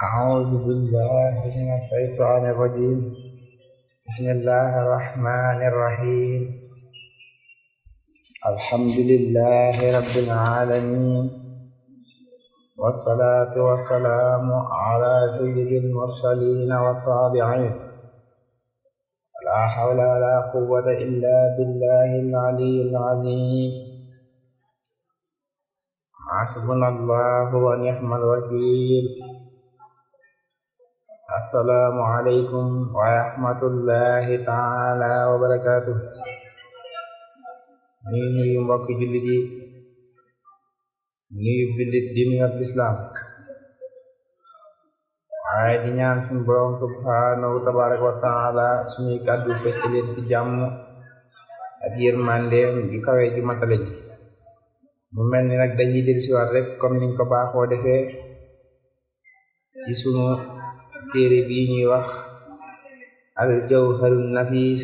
أعوذ بالله من الشيطان الرجيم بسم الله الرحمن الرحيم الحمد لله رب العالمين والصلاة والسلام على سيد المرسلين والتابعين لا حول ولا قوة إلا بالله العلي العظيم حسبنا الله ونعم الوكيل assalaamu aleykum wa rahmatullahi taala wa barakaatu. nuyu mbokki jullit yi, nuyu jullit di nuyu lislaam, waaye di ñaan suñu borom subhaanahu tabaraka wa taala suñuy kàddu fekk leen ci jàmm ak yërmandeem gi kawe ju matale ji. mu mel ni nag dañuy dellusiwaat rek comme niñ ko baaxoo defee ci sunu téere bii ñuy wax al jawharun nafis,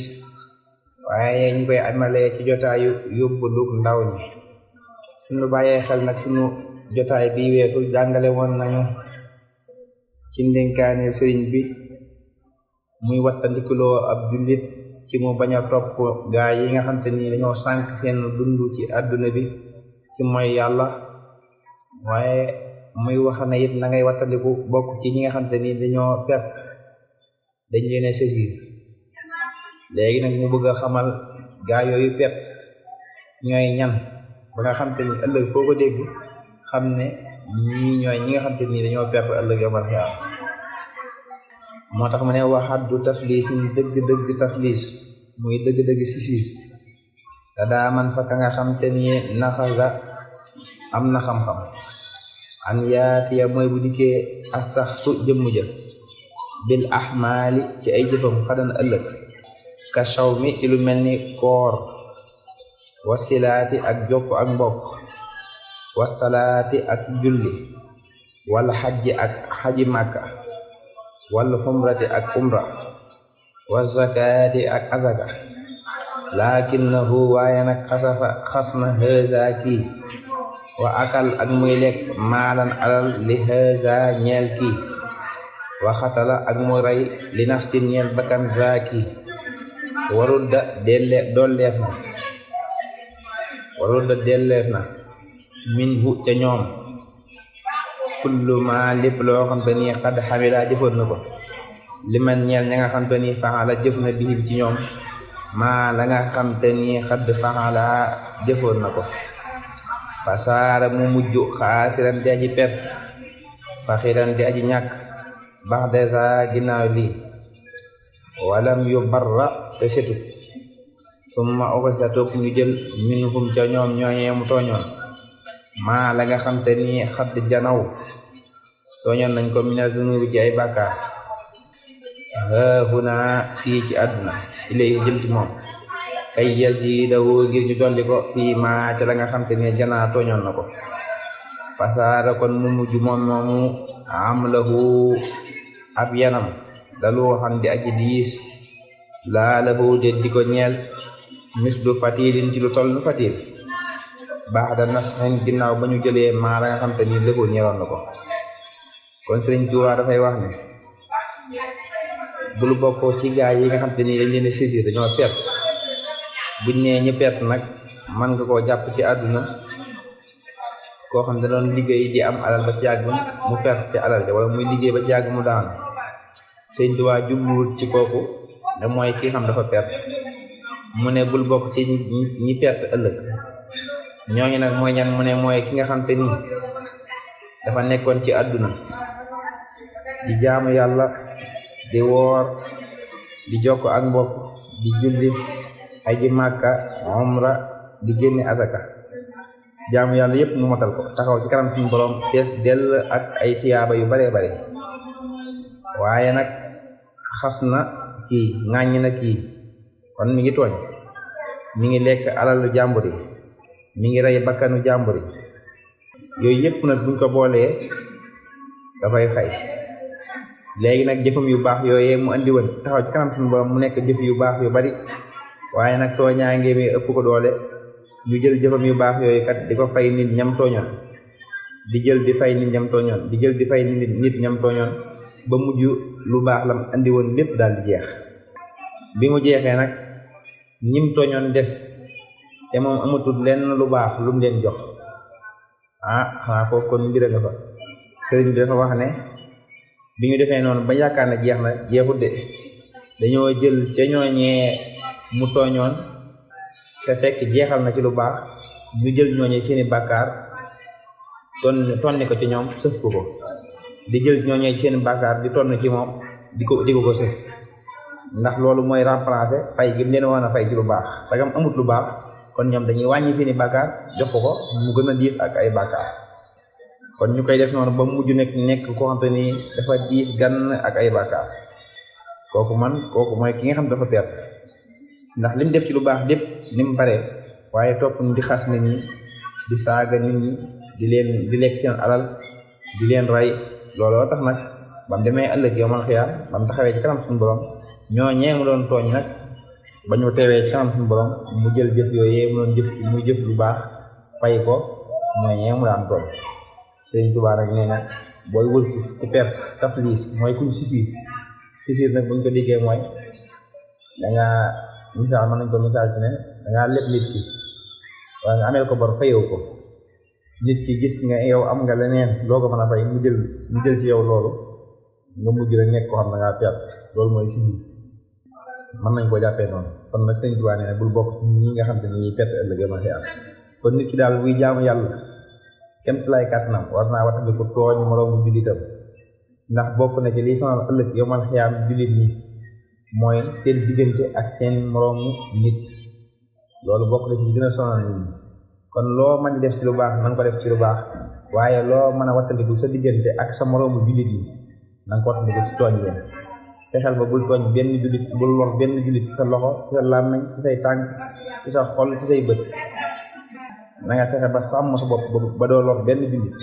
waaye ñu koy amalee ci jotaayu yóbbalu ndaw ñi. suñu bàyyee xel nag suñu jotaay bi weesu jàngale woon nañu ci ndénkaane sëriñ bi muy wattandikuloo ab jullit ci mu bañ a topp gaa yi nga xam te ni dañoo sànk seen dund ci àdduna bi ci mooy yàlla, waaye muy wax na it na ngay wattandiku bokk ci ñi nga xam te ni dañoo perte, dañ leen a saisir. léegi nag mu bëgg a xamal gaa yooyu perte ñooy ñan, ba nga xam te ni ëllëg foo ko dégg xam ne ñii ñooy ñi nga xam te ni dañoo perte ëllëg yomal xiyaam. moo tax mu ne waxaddu taflisin dëgg-dëgg taflis muy dëgg-dëgg sisir te daa man fa ka nga xam te ni naxaga am na xam-xam an yaatiya mooy bu dikkee asax su jëmm ja bil ahmaali ci ay jëfam xadan ëllëg ka shaw mi ci lu mel ni koor wasilaati ak jokk ak mbokk wasalaati ak julli wala xajji ak xaji màkka wala xumrati ak umra wa zakaati ak azaka lakinnahu waaye nag xas na hëza kii wa akal ak muy lekk maalan alal li haza ñeel kii wa xatala ak muy rey li nafsin ñeel bakkan zaaki warudda delleef na min hu ca ñoom kullu ma lépp loo xam te ni xad xamila jëfoon na ko li man ñeel ña nga xam te ni faxala jëf na bihim ci ñoom maa la nga xam te ni xad faxala jëfoon na ko fasaara mu mujj xaasiran di aji pet faxiran di aji ñàkk bax desa ginnaaw lii walam yu barra te setut summa oxisa topp ñu jël minhum ca ñoom ñooñee mu tooñoon maa la nga xam te ni xadd janaw tooñoon nañ ko mina zunubi ci ay bàkkaar haahuna fii ci àdduna ilayhi jëm ci moom kay yazidahu ngir ñu dolli ko fii maa ca la nga xam te ne janaa tooñoon na ko fasaara kon mu mujj moom moomu am lahu ab yanam dalu xam di aji diis laa lahu de di ko ñeel mislu fatilin ci lu toll nu fatil baax da nasxin ginnaaw ba ñu jëlee maa la nga xam te ni lëfoo ñeeloon na ko. kon Sëriñ Tuubaa dafay wax ne bul bokkoo ci gaa yi nga xam te ni dañ leen a saisir dañoo perte. buñ nee ñi perte nag mën nga koo jàpp ci àdduna koo xam ne doon liggéey di am alal ba ci yàgg mu perte ci alal ja wala muy liggéey ba ci yàgg mu daanu. Sëriñ Tuubaa jubluwut ci kooku ne mooy kii xam dafa perte, mu ne bul bokk ci ñi perte ëllëg. ñooñu nag mooy ñan, mu ne mooy ki nga xam te ni dafa nekkoon ci àdduna di jaamu yàlla, di woor, di jokk ak mbokk, di julli, aji màkka, umra, di génne azaka, jaamu yàlla yépp mu matal ko, taxaw ci kanam suñu borom fees dell ak ay tiyaaba yu baree bare. waaye nag xas na kii, ŋàññ na kii, kon mi ngi tooñ, mi ngi lekk alalu jàmbur yi, mi ngi rey bakkanu jàmbur yi. yooyu yépp nag buñ ko boolee dafay fay. léegi nag jëfam yu baax yooyee mu andi woon taxaw ci kanam suñu borom mu nekk jëf yu baax yu bari, waaye nag tooñaange mi ëpp ko doole ñu jël jëfam yu baax yooyu kat di ko fay nit ñam tooñoon. di jël di fay nit ñam tooñoon di jël di fay nit ñam tooñoon ba mujj lu baax lam andi woon lépp daal di jeex. bi mu jeexee nag ñim tooñoon des te moom amatul lenn lu baax lu mu leen jox xanaa foofu kon mbir nga fa. sëriñ bi dafa wax ne bi ñu defee noonu ba yaakaar ne jeex na jeexut de dañoo jël ca ñooñee mu tooñoon te fekk jeexal na ci lu baax ñu jël ñooñee seeni bàkkaar tonni ko ci ñoom sëf ko di jël ñooñee seeni bàkkaar di tonn ci moom di ko sëf ndax loolu mooy remplacer fay gi mu leen woon a fay ci lu baax sagam amut lu baax kon ñoom dañuy wàññi seeni bàkkaar jox ko mu gën a diis ak ay bàkkaar kon ñu koy def noonu ba mujj nekk koo xam te ni dafa diis gann ak ay bàkkaar kooku mooy ki nga xam dafa perte ndax lim def ci lu baax lépp ni mu bare waaye topp di xas nit ñi di saaga nit ñi di lekk seen alal di leen rey looloo tax nag bam demee ëllëg yawmal xiyaam bam taxawee ci kanam suñu borom ñoo ñee mu doon tooñ nag ba ñu teewee ci kanam suñu borom mu jël jëf yooyee mu doon jëf muy jëf lu baax fay ko ñoo ñee mu daan tooñ. Sëriñ Tuubaa nag nee na booy wër ku perte tafliis mooy kuñ sisir nag buñ ko déggee mooy dangaa misaal mën nañ ko misaal ci ne dangaa leb nit ki wala nga ameel ko bor fayoo ko nit ki gis nga yow am nga leneen loo ko mën a fay mu jël ci yow loolu nga mujj rek nekk ko xam dangaa perte loolu mooy sisir mën nañ koo jàppee noonu kon nag Sëriñ Tuubaa nee na bul bokk ci ñi nga xam te ni perte ëllëg ma am kon nit ki daal buy jaamu yàlla kemt lay kàttanam war naa watandi ko tooñ moroomu jullitam ndax bokk na ci liy sonal ëllëg yawmal xiyaam jullit ñi mooy seen diggante ak seen moroomu nit loolu bokk na ci li gën a sonal nit ñi kon loo mën di def ci lu baax na nga ko def ci lu baax waaye loo mën a wattandiku sa diggante ak sa moroomu jullit ñi na nga ko wattandiku ci tooñ leen fexeel ba bul tooñ benn jullit bul lor benn jullit ci sa loxo ci sa làmmiñ ci say tànk ci sa xol ci say bët na nga fexe ba sàmm sa bopp ba doo lor benn jullit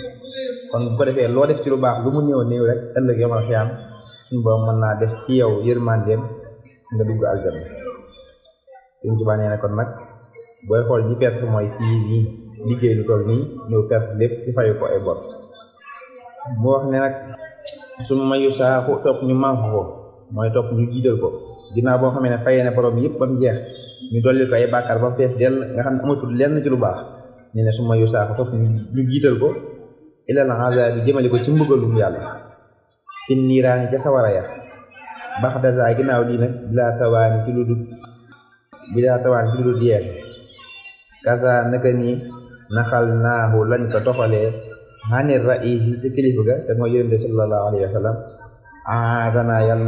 kon bu ko defee loo def ci lu baax lu mu néew rek ëllëg yawmal xiyaam suñu borom mën naa def ci yow yërmandeem nga dugg aljanna. Sëriñ Tuubaa nee na kon nag booy xool ñi perte mooy kii nii liggéey lu toll nii ñëw perte lépp ci fayu ko ay bor mu wax ne nag su ma yusaaxu topp ñu manqué ko mooy topp ñu jiital ko ginnaaw boo xamee ne fayee ne borom yëpp ba mu jeex ñu dolli ko ay bàkkaar ba mu fees dell nga xam ne amatul lenn ci lu baax nee na su ma yusaaxu topp ñu jiital ko ilal azaabi jëmale ko ci mbugalum yàlla fi niiraani ca sawara ya bax dasa ginnaaw lii nag bilaa tawaani ci lu dul jeex kasa naka nii naxal naahu lañ ko toxalee xanir ra'iis ci kilifa ga te mooy yonente sallallahu alayhi wa sallam aadana yàlla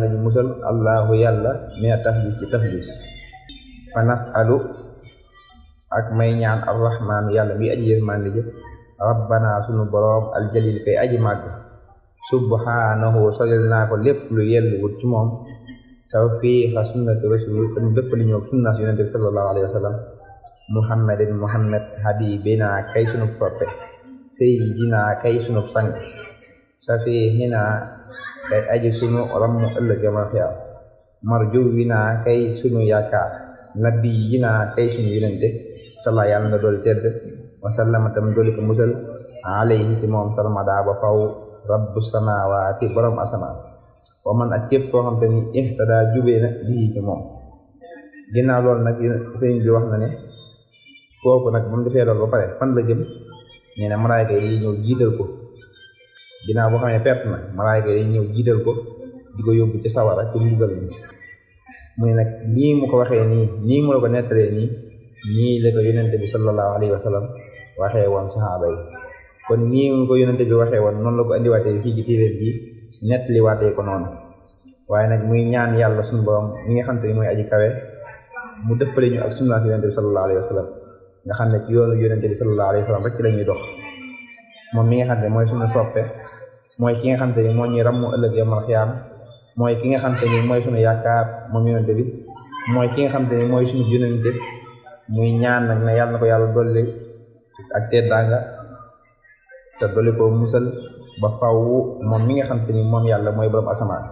nañu musal allahu yàlla mina taflis ci taflis fa nasalu ak may ñaan arrahman yàlla bi aji yërmande ji rabbana sunu boroom aljalil kay aji màgg subhanahu solil naa ko lépp lu yellu wut ci moom tawfiiqa sunnati rasul te mu dëppali ñoo sunnas yonente bi sallallahu alayhi wa sallam muhammad habibina kay sunub soppe sayyidina kay sunub sang safihina kay aji sunu rammu ëllëg yawmal xiyaam marjuwina kay sunu yaakaar nabiyina kay sunu yonente salla yàlla nga dool tedd wasallama tam dooli ko musal alayhi ci moom salmada ba faw rabbu samawati borom asamaan wa man ak képp koo xam te ni ihtada jubee na bii ci moom ginnaaw loolu nag sëñ bi wax na ne kooku nag ba mu defee loolu ba pare fan la jëm nee na malaayka yi ñëw jiital ko ginnaaw boo xam ne perte na malaayka yi ñëw jiital ko di ko yóbbu ci sawara ci mbugal mi mu ne nag nii mu ko waxee nii mu la ko nettalee nii la ko yonente bi sallallahu alayhi wa sallam waxee woon saxaaba yi kon nii mu ko yonente bi waxee woon noonu la ko andiwaatee fii ci téeréem bi nettaliwaatee ko noonu waaye nag muy ñaan yàlla suñu borom mi nga xam te ni mooy aji kawe mu dëppale ñu ak sunnaas yonente bi sallallahu alayhi wa sallam nga xam ne ci yoonu yonente bi sallallahu alayhi wa sallam rek ci la ñuy dox moom mi nga xam ne mooy suñu soppe mooy ki nga xam te ni moo ñuy rammu ëllëg yawmal xiyaam mooy ki nga xam te ni mooy suñu yaakaar moom yonente bi mooy ki nga xam te ni mooy suñu yonente muy ñaan nag ne yàlla na ko yàlla dolli ak teddaanga te dolli ko musal ba faw moom mi nga xam te ni moom yàlla mooy borom asamaan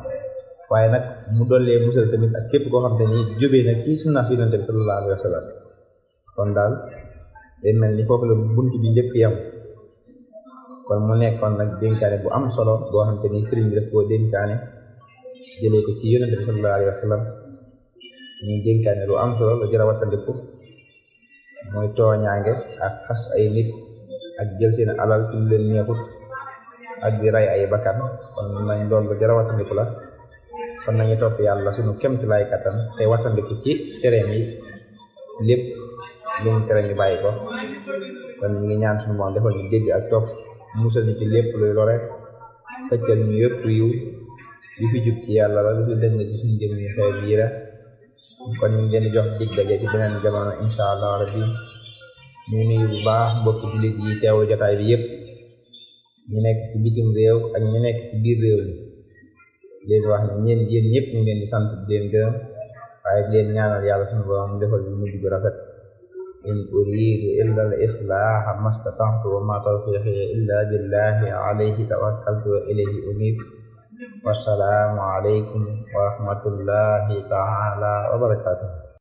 waaye nag mu dollee musal tamit ak képp koo xam te ni jóbee na ci sunna yonente bi sallallahu alayhi wa sallam kon daal day mel ni foofu la bunt bi njëkk yam kon mu nekkoon nag dénkaane bu am solo boo xamante ni sëriñ bi daf koo dénkaane jëlee ko ci yonent bi sallallahu alayhi wa sallam ñu dénkaane lu am solo lu jar a wattandiku mooy tooñaange ak xas ay nit ak jël seen alal ci lu leen neexut ak di rey ay bakkan kon nañ loolu lu jar a wattandiku la kon nañu topp yàlla suñu kemtulaay kattan te wattandiku ci tereem yi lépp lu mu tere ñu bàyyi ko kon ñu ngi ñaan suñu moom defal ñu dégg ak topp musal ñu ci lépp luy lore feccal ñu yëpp yiw li fi jub ci yàlla la lu fi dëng ci suñu jëm ñu xeeb yi la kon ñu ngi leen di jox dig daje ci beneen jamono incha allah rabbi ñu nuyu bu baax mbokk jullit yi teewu jotaay bi yëpp ñu nekk ci bitim réew ak ñu nekk ci biir réew mi leen wax ne yéen ñëpp ñu ngi leen di sant di leen gërëm waaye di leen ñaanal yàlla suñu borom defal ñu mujj bu rafet in uridu illa al islaha mastata'tu wa ma tawfiqi illa billahi alayhi tawakkaltu wa ilayhi unib wassalaamu alaykum wa rahmatullahi ta'ala wa barakatuh